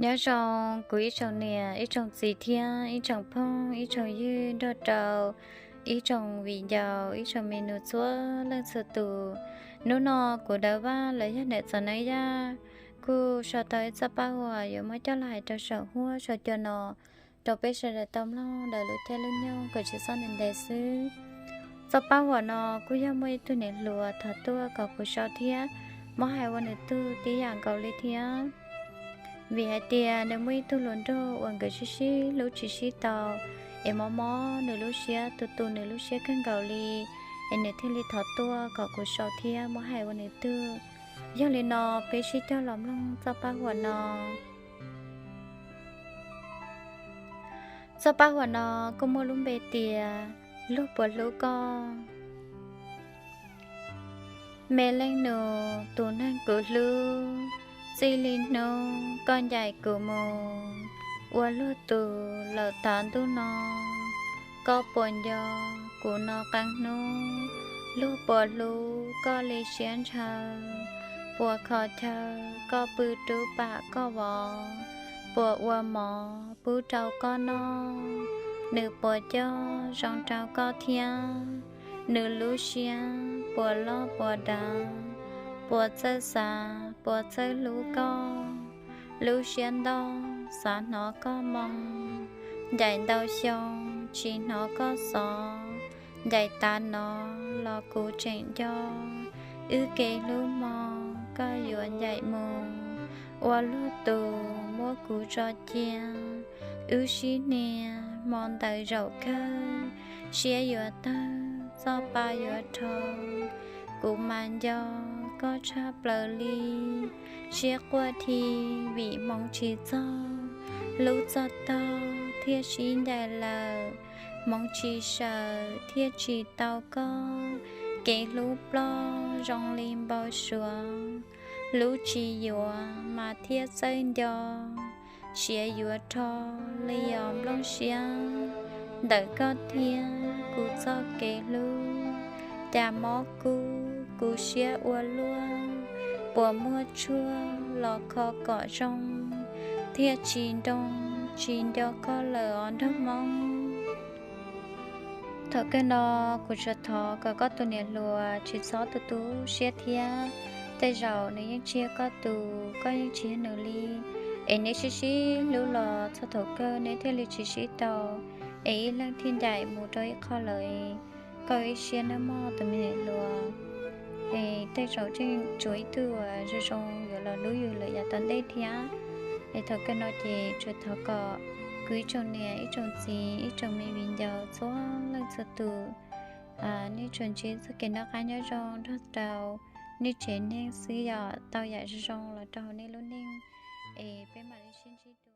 Nyob zoo kuv ib tsoom niam ib tsoom txiv thiab ib tsoom phooj ib tsoom ywg nrog rau ib tsoom viv ncaus ib tsoom me nus txhua leej txhua tus. Hnub no kuv Dawb Vaj los yog niam Txom Neeb Yaj kuj sau tau ib txoj paj huam yuav muab coj los hais rau saum huab saum cua no rau peb sawv daws tau mloog ntawm lub caij lub nyoog kom tsis txhob ntev ntev xwb. Txoj paj huam no kuj yog muaj ib tug niam hluas thov tuaj kom kuv sau thiab muab hais ua nws tug tib yam nkaus li thiab. Vim hais tias nws muaj ib tug hluas nraug uas nkawd sib sib hlub tsis sib tau, es mob mob nws lub siab, tu tu nws lub siab kawg nkaus li, es nws thiaj li thov tuaj kom kuv sau thiab muab hais ua nws tug. Yog li no peb sib cog los mloog txoj paj huam no. Txoj paj huam no kuj muaj lub npe tias Luag Puas Hlub Koj. Me leej nus tus neeg kuv hlub, txij li hnub koj ncaim kuv mus ua luag tus lawm tav ntuj no, koj puas nco kuv no qee hnub? Luag puas hlub koj li siab ntshaw? Puas kho chaw koj pw rub pam koj vov? Puas ua mov pub rau koj noj? Nws puas coj zoo rau koj thiab? Nws lub siab puas loj puas dav? Puas txawj xav puas txawj hlub koj? Lub siab ntoj xav hnov koj moo, ncaim ntau xyoo tsis hnov koj xov, ncaim tas no los kuv tseem nco, wb kev hlub hmo koj yuav ncaim mus, ua luag tus muab kuv tso cia, wb sib hnia hmo ntawd zaum kawg, siab yuav tawg txoj pa yuav rho, kuv mas nco koj tshaj plaws li, siab quaj thi vim hmoov tsis txog, hlub txog tog thiaj sib ncaim lawm, hmoov tsis sawm thiaj tsis tau koj, kev hlub ploj zoo li npau suav, hlub tsis yuav mas thiaj txawj nco, siav yuav rho li os nplooj siab, ntawm koj thiab kuv txoj kev hlub, cas mob kub kuv siab ua luaj, puas muaj tshuaj los kho kom zoo, thiaj tsis nroo tsis nco koj lawm os nraug hmoob. Thaum kawg no kuv tsuas thov kom koj tus niam hluas tsis txhob tu tu siab thiab, tej zaum nws yeej tsis yog koj tus, koj yeej tsis yog nws li, es neb sib sib hlub los txog thaum kawg neb thiaj li tsis sib tau, es ib leeg thiaj ncaim mus rau ib qho lawm. Koj ib siab nawb mog tus me niam hluas, es tej zaum tseem tshuav ib tug uas zoo zoo yuav los hlub yus lawm yav tom ntej thiab. Es thaum kawg no ces tsuas thov kom kuv ib tsoom niam ib tsoom txiv ib tsoom me viv ncaus txhua leej txhua tus, nej tsuas ntsib txoj kev noj qab nyob zoo nrog rau nej tsev neeg xwb yom, tau yam zoo zoo los rau hauv nej lub neej, es peb mam li sib ntsib dua.